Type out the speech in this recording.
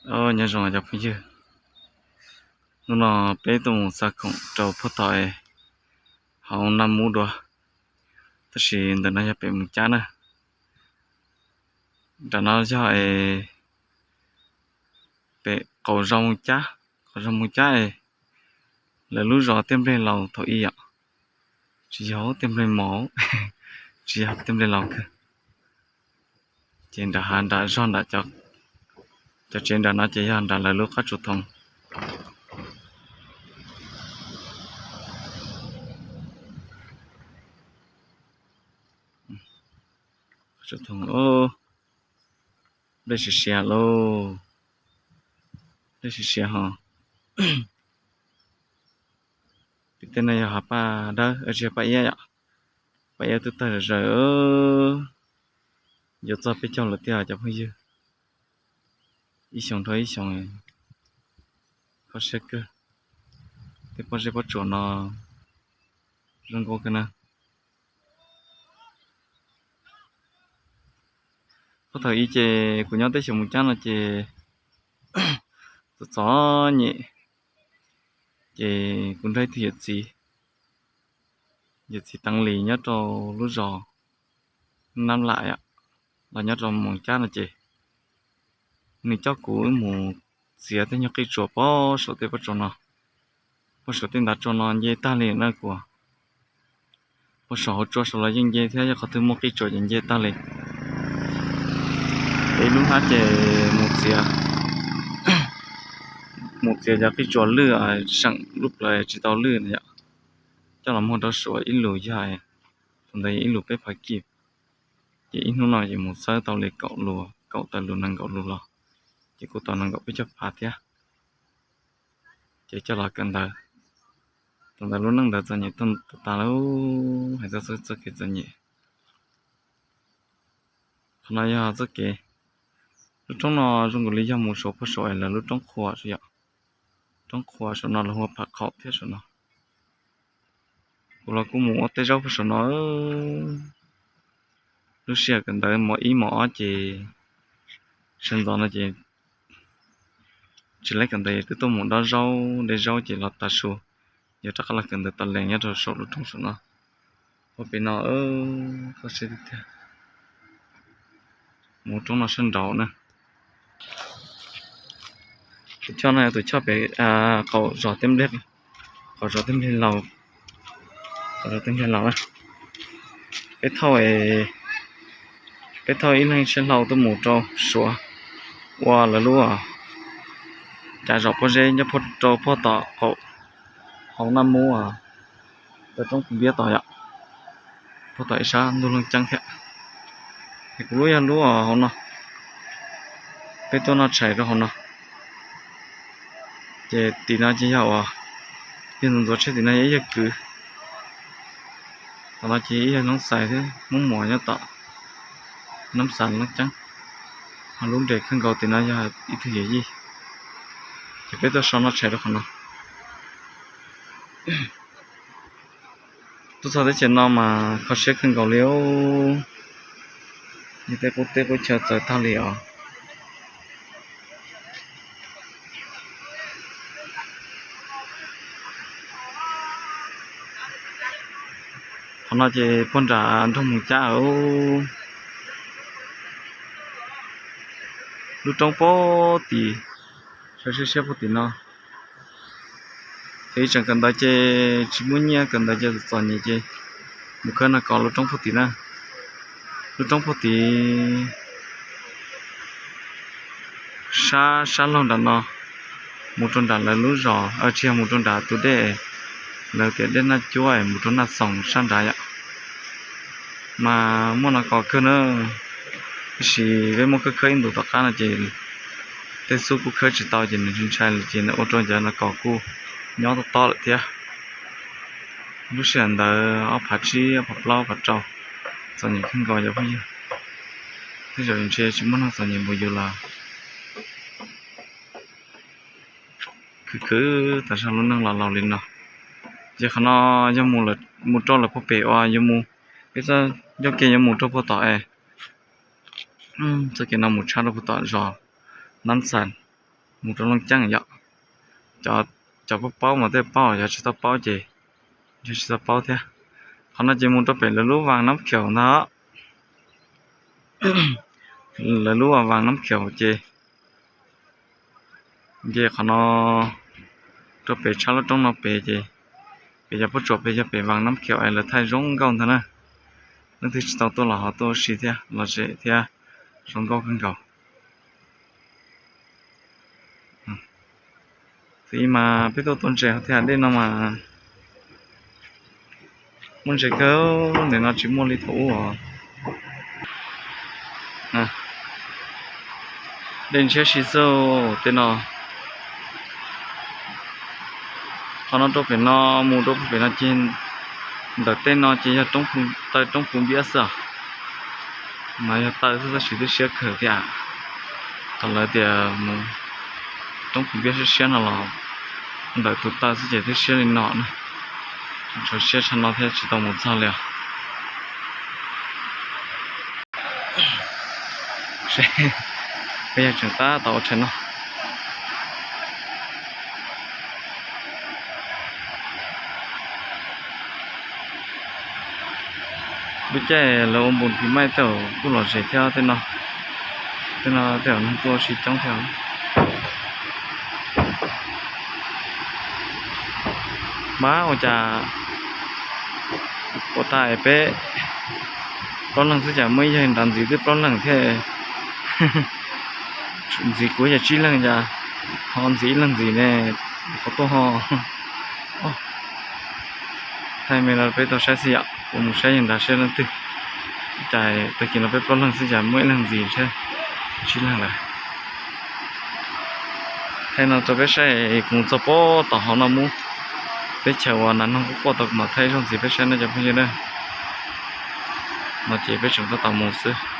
Nyob zoo cov phooj ywg, hnub no peb tuaj mus xa khoom rau Phoj Tom hauv Naj Mub dua, tab sis ntawm no yog pem Moos Cab na. Nram no yog pem qaum zos Moos Cab, qaum zos Moos Cab es lawv lub zos Tiaj Nplej Laus thaum ub yom, tsis yog Tiaj Nplej Mos, tsis yog Tiaj Nplej Laus kawg. Ces nram hav nram zog nram cov tsev nram no ces yog nram lawv lub qab tsuas thoo. Qab tsuas thoo, nplej siav siav lauj, nplej siav siav ho. Pem tej no yog hav paj dawb, tsis yog paj iab yom, paj iab twb tawg zom zaws. Yuav txog peb caug lawm tiag cov phooj ywg. Ib xyoos dhau ib xyoos, kho siab kawg. Tej pob zeb pob tsuas no zoo nkauj kawg na. Puag thaum ub ces kuv nyob teb chaws Moos Cab no ces txom txom nyem, ces kuv nrog ib tug yawm txiv, yawm txiv Teev Lis nyob rau lub zos Nab Lam los nyob rau Moos Cab no ces nws coj kuv wb mus txiav tej nyuag qij tsuas puag saum tej pob tsuas no, puag saum tej ntav tsua no nce tag li na kuv. Puag saum hauv tsua saum los yeej nce thiab, yog qhov twg muaj qij tsuas ces nce tag li. Ib lub hnab ces mus txiav, mus txiav cov qij tsuas lwj, seem lub plawv tsis tau lwj na yom, coj los muag rau suav ib lus yog, thaum ntawd yog ib lus peb phav kij, ces ib hnub no ces mus xawb tau li kaum lus, kaum tawm lus nees nkaum lus los, ces kuj tau nees nkaum peb caug phav thiab. Ces coj los kawm ntawv, thaum ntawd lub neej ntawd txom nyem tas tas li, hais txog txoj kev txom nyem. Qhov no yog txoj kev, lub roob no zoo nkaus li yog mus saum puag saum es lawv lub roob qhuas yom, roob qhuas saum no lawv hu ua Pham Qhaum thiab saum no. Kuv los kuj mus ua tej zaub puag saum no. Lub sij hawm kawm ntawv mos ib mos ob ces sawv ntxov no ces tsis laib kawm ntawv twb tuaj mus dob zaub de zaub ces los tav su, yog rov qab los kawm ntawv tas lees nyob rau saum lub roob saum no. Ua pem no, kho siab tiag tiag. Mus roob no sab nraud na. Tus choj no yog tus choj pem qaum zos Teb Nplej, qaum zos Teb Nplej Laus, qaum zos Teb Nplej Laus na. Peb thauj, peb thauj ib leeg siab hlau tuaj mus rau suav ua lawv lub cav zom pob zeb nyob rau puag tom qaum hauv Naj Mub, rau roob Phu Npiab tod yom, puag tom ib sab ntug Looj Ceeb thiab. Es kuv lub yog lub hauv no, peb tuaj noj tshais rau hauv no. Ces tim no ces yog uas yawg ntxuav tsheb, tim no yog ib yawg kwv, tom no ces ib yawg Hlob Xais thiab Hmoob Muas nyob tom Nab Xas Looj Ceeb. Ho lub nres kawg nkaus tim no yog ib tug yawm yij. Ces peb tuaj so noj tshais rau qhov no. Tuaj txog teb chaws no mas kho siab kawg nkaus li, yog tej qub teb qub chaw txawv tag li os. Qhov no ces puag nram nroog Moos Cab, lub roob puag tim, saib siab siab puag tim no. Ces ib tseem kawm ntawv ces tsis muaj nyiaj, kawm ntawv ces txom nyem ces mus khawb no kos lub roob puag tim na. Lub roob puag tim sab, sab laug nram no, mus rau nram lawv lub zos, tsis yog, mus rau nram tus dej, lawv tias dej Naj Cuab, mus rau Naj Xoos sab nrad yom. Mas muaj no kos kawg na, tab sis peb muab khawb khawb ib ntus tom qab no ces tej xub kuj khawb tsis tau ces nws ntshai ntshai lawm ces nws ua rau cov no kos kuj nyob tob tob lawm thiab. Lub sij hawm ntawd ob phav tsib, ob phav plaub, ob phav rau, txom nyem kawg nkaus cov phooj ywg. Tej zaum ntshe tsis muaj neeg txom nyem npaum yus los. Khwv khwv tas zog lub neej los laus li no. Ces qhov no yog mus rau lawm puag pem uas yuav mus, peb txoj ncauj kev yuav mus rau puag tom es, txoj kev no mus tshab rau puag tom zos Nab Xas. Mus rau Looj Ceeb yom. Cov paub paub mas tej paub, cov tsis tau paub ces ntshe tsis tau paub thiab. Qhov no ces mus rau pem lawv lub Vas Nab Khiaum ntag. Lawv lub Vas Nab Khiaum ces nce qhov no rau pem tshaj lub roob no pem ces pem yog pob tsuas pem yog pem Vas Nab Khiaum es lawv thaij zoo nkauj ntag na. Leej twg tsis tau tuaj los ho tuaj ua si thiab, lom zem thiab zoo nkauj kawg nkaus. Thaum ub mas peb tuaj tua ntses thiab, dej no mas muaj ntses kawg, ntawm no tsis muaj li thaum ub os. Dej ntshiab si xwb tej no. Qhov no rau pem no, mus rau pem no ces ntawm tej no ces yog taw roob puv npiab xwb os. Mas yog taw xwb tab sis twb siab kawg thiab. Thaum lawv tias mus roob puv npiab siab siab no los ntawm tus taw xwb ces twb siab li no na. Tshuav siab tshaj no thiab tsis tau mus txog li os. Peb yog tseem tab tom ua tshais no. Lub caij lawv ua npus thim maij tej zaum kuj lom zem thiab tej no. Tej no tej zaum neeg tuaj ua si coob thiab. Mas ua cas ua tag peb plaub leeg xwb cas muaj ib yawg nrad ntxiv twb plaub leeg thiab. Ntxiv kuv yog tsib leeg cas ho ntxiv ib leeg ntxiv ne, qhov tuaj ho. Thaij me los peb tau saib xwb yom, kuv mus saib yawg nrad saib leej twg. Cas tag kis no peb plaub leeg xwb cas muaj ib leeg ntxiv thiab, tsib leeg lawm. Thaij no rau peb saib, kuv mus txog pob tom hauv no mus, teb chaws uas nas noog quaj quaj tau kuv mam thaij ib zaug ntxiv peb saib nawb cov phooj ywg na. No ces peb tseem tab tom mus xwb.